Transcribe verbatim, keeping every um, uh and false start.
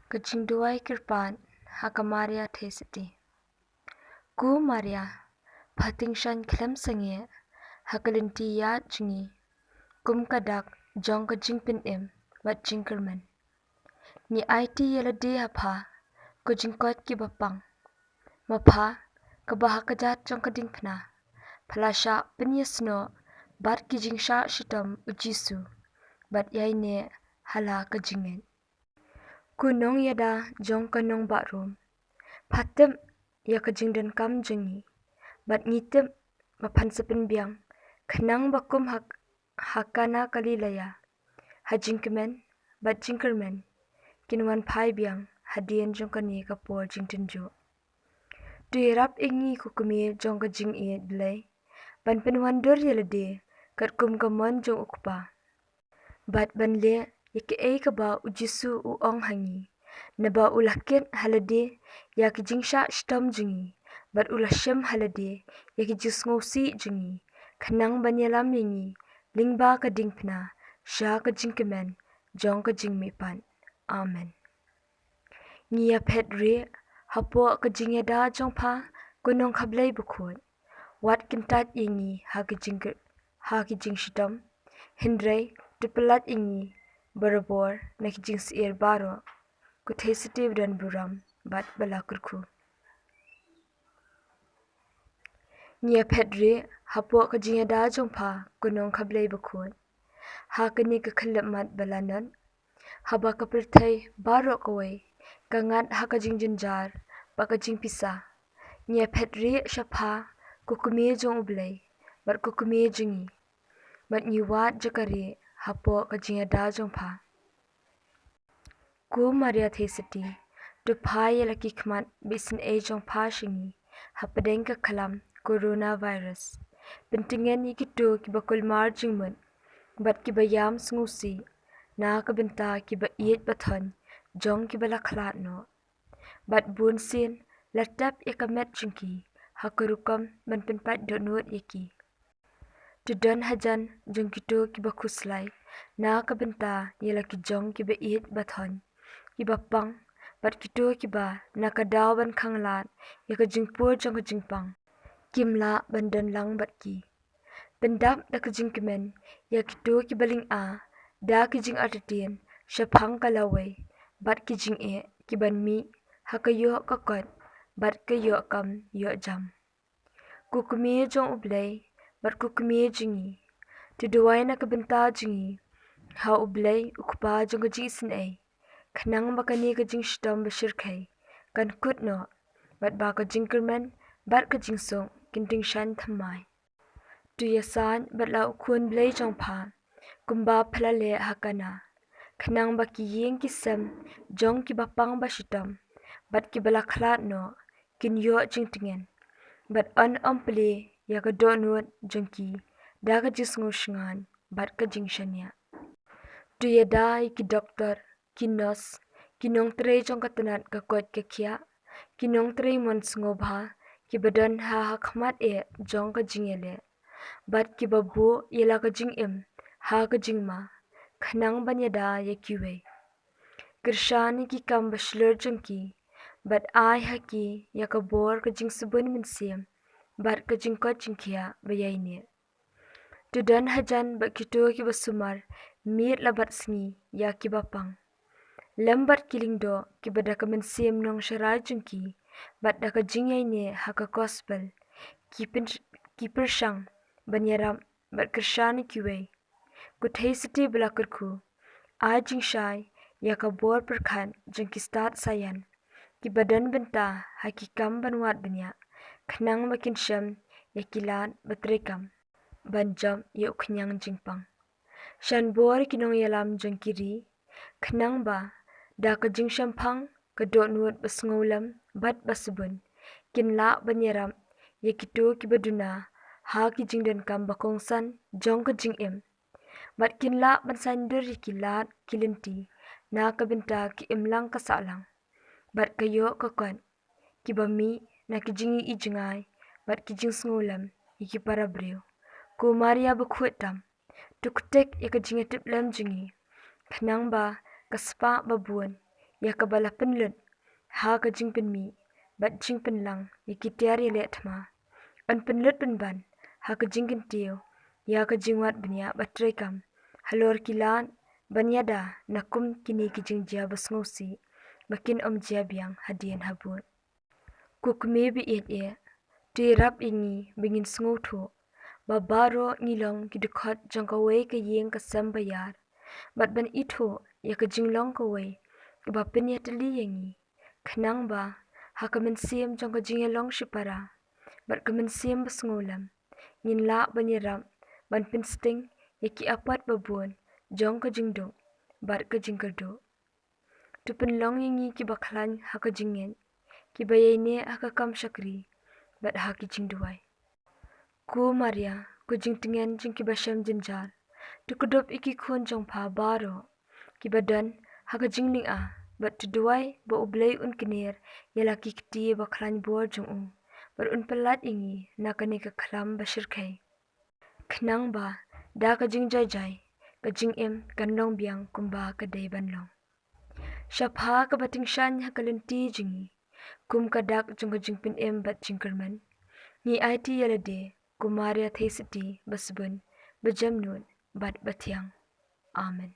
Ka jingduwai kyrpad ha ka Maria Theisotti. Ko Maria, pha tyngshaiñ khlem sangeh ha ka lynti ïaid jong ngi kum ka dak jong ka jingpynim bad jingkyrmen. Ngi aiti ïa lade ha pha, ko jingkoit kiba pang. Ma pha, kaba ha ka jait jong ka diengphna pha la shah pynïasnoh bad ki jingshah shitom u Jisu, bad ïaineh ha la ka jingngeit. Ko nongïada jong ka nongbah Rom, pha tip ïa ka jingdonkam jong ngi, bad ngi tip ba phan sa pynbiang, khnang ba kum ha, ha Kana Galilea, ha jingkmen bad jingkyrmen kin wan phai biang hadien jong kane ka por jingtynjuh. To ïarap ïa ngi ko kmie jong ka jingïeit Blei, ban pynwandur ïa lade katkum ka mon jong u Kpa, bad ban leh ïa kaei kaba u Jisu u ong ha ngi, naba u la kit ha lade ïa ki jingshah shitom jong ngi, bad u la shim ha lade ïa ki jingsngewsih jong ngi, khnang ban ïalam ïa ngi lyngba ka diengphna sha ka jingkmen jong ka jingmihpat. Amen. Ngi ïaphet rieh hapoh ka jingïada jong pha, ko nongkhablei bakhuid. Wat kyntait ïa ngi ha ki jing, ha ki jingshitom, hynrei to pyllait ïa ngi barabor na ki jingsyier baroh, ko Theisotti ba don burom bad ba la kyrkhu. Ngi ïaphet rieh hapoh ka jingïada jong pha, ko nongkhablei bakhuid. Ha kane ka khyllipmat ba la nod, haba ka pyrthei baroh kawei ka ngat ha ka jingjynjar bad ka jingpisa, ngi ïaphet rieh sha pha, ko kmie jong u Blei bad ko kmie jong ngi, bad ngi wad jaka rieh hapoh ka jingïada jong pha. Ko Maria Theisotti, to phai ïa la ki khmat ba isynei jong pha sha ngi hapdeng ka khlam coronavirus. Pyntngen ïa kito kiba kulmar jingmut bad kiba ïam sngewsih na ka bynta kiba ïeit bathoiñ jong kiba la khlad noh. Bad bunsien la tep ïa ka met jong ki ha ka rukom ban pynpait dohnud ïa ki. To don hajan jong kito kiba khuslai na ka bynta ïa la ki jong kiba ïeit bathoiñ, kiba pang, bad kito kiba na ka daw ban khanglad ïa ka jingpur jong ka jingpang, kim lah ban don lang bad ki. Pyndap da ka jingkmen ïa kito kiba lynga da ki jingartatien shaphang ka lawei bad ki jingeh kiban mih ha ka ïoh ka koit bad ka ïoh kam ïoh jam. Ko kmie jong u Blei bad ko kmie jong ngi, to duwai na ka bynta jong ngi ha u Blei u Kpa jong ka jingisynei, khnang ba kane ka jingshitom ba shyrkhei kan kut noh, bad ba ka jingkyrmen bad ka jingsuk kin tyngshaiñ thymmai. To ïasaid bad la u Khun Blei jong pha, kumba pha la leh ha Kana, khnang ba ki ïing ki sem jong kiba pang ba shitom bad kiba la khlad noh kin ïoh jingtngen, bad yn ym plie ïa ka dohnud jong ki da ka jingsngewshngaiñ bad ka jingshaniah. To ïada ïa ki doktor, ki nos, ki nongtrei jong ka tnat ka koit ka khiah, ki nongtrei mon sngewbha kiba don ha, ha khmat eh jong ka jingïaleh, bad kiba buh ïa la ka jingim ha ka jingma, khnang ban ïada ïa kiwei. Kyrshan ïa ki kam ba shlur jong ki, bad ai ha ki ïa ka bor ka jingsbun mynsiem bad ka jingkoit jingkhiah ba ïaineh. To don hajan bad kito kiba sumar miet la bad sngi ïa kiba pang, lem bad ki lyngdoh kiba da ka mynsiem nongsharai jong ki bad da ka jingïaineh ha ka gospel ki pyn, ki pyrshang ban ïarap bad kyrshan ïa kiwei. Ko Theisotti ba la kyrkhu, ai jingshai ïa ka bor pyrkhat jong ki stad saian kiba don bynta ha ki kam ban wad bniah, khnang ba kin shem ïa ki lad ba treikam ban jop ïa u khñiang jingpang. Shan bor ki nongïalam jong ki ri, khnang ba da ka jingshemphang, ka dohnud ba sngewlem bad ba sbun, kin lah ban ïarap ïa kito kiba duna ha ki jingdonkam ba kongsan jong ka jingim, bad kin lah ban saiñdur ïa ki lad ki lynti na ka bynta ki imlang ka sahlang bad ka ïoh ka kot, kiba mih na ki jingïohi jngai bad ki jingsngewlem ïa ki para briew. Ko Maria bakhuid tam, to ktik ïa ka jingïatiplem jong ngi, khnang ba ka spah ba bun ïa kaba la pynlut ha ka jingpynmih bad jingpynlang ïa ki tiar ïaleh thma. Yn pynlut pynban ha ka jingkyntiew ïa ka jingwad bniah bad treikam halor ki lad ban ïada na kum kine ki jingjia ba sngewsih ba kin ym jia biang hadien habud. Ko Kmie ba ïeit eh, to ïarap ïa ngi ba ngin sngewthuh ba baroh ngi long ki dkhot jong kawei ka ïing ka sem ba ïar, bad ban ithuh ïa ka jinglong kawei kaba pynïatylli ïa ngi, khnang ba ha ka mynsiem jong ka jingïalong shipara bad ka mynsiem ba sngewlem, ngin lah ban ïarap ban pynsting ïa ki apot ba bun jong ka jingduk bad ka jingkyrduh. To pynlong ïa ngi kiba khlaiñ ha ka jingngeit, kiba ïaineh ha ka kam shakri bad ha ki jingduwai. Ko Maria, ko jingtngen jong kiba shem jynjar, to kdup ïa ki khun jong pha baroh kiba don ha ka jinglynga, bad to duwai ba U Blei un kner ïa la ki kti ba khlaiñ bor jong u, bad un pyllait ïa ngi na kane ka khlam ba shyrkhei, khnang ba da ka jingjai jai ka jingim kan long biang kumba ka dei ban long. Sha pha kaba tyngshaiñ ha ka lynti jong ngi, kum ka dak jong ka jingpynim bad jingkyrmen, ngi aiti ïa lade, ko Maria Theisotti ba sbun, ba jemnud bad ba thiang. Amen.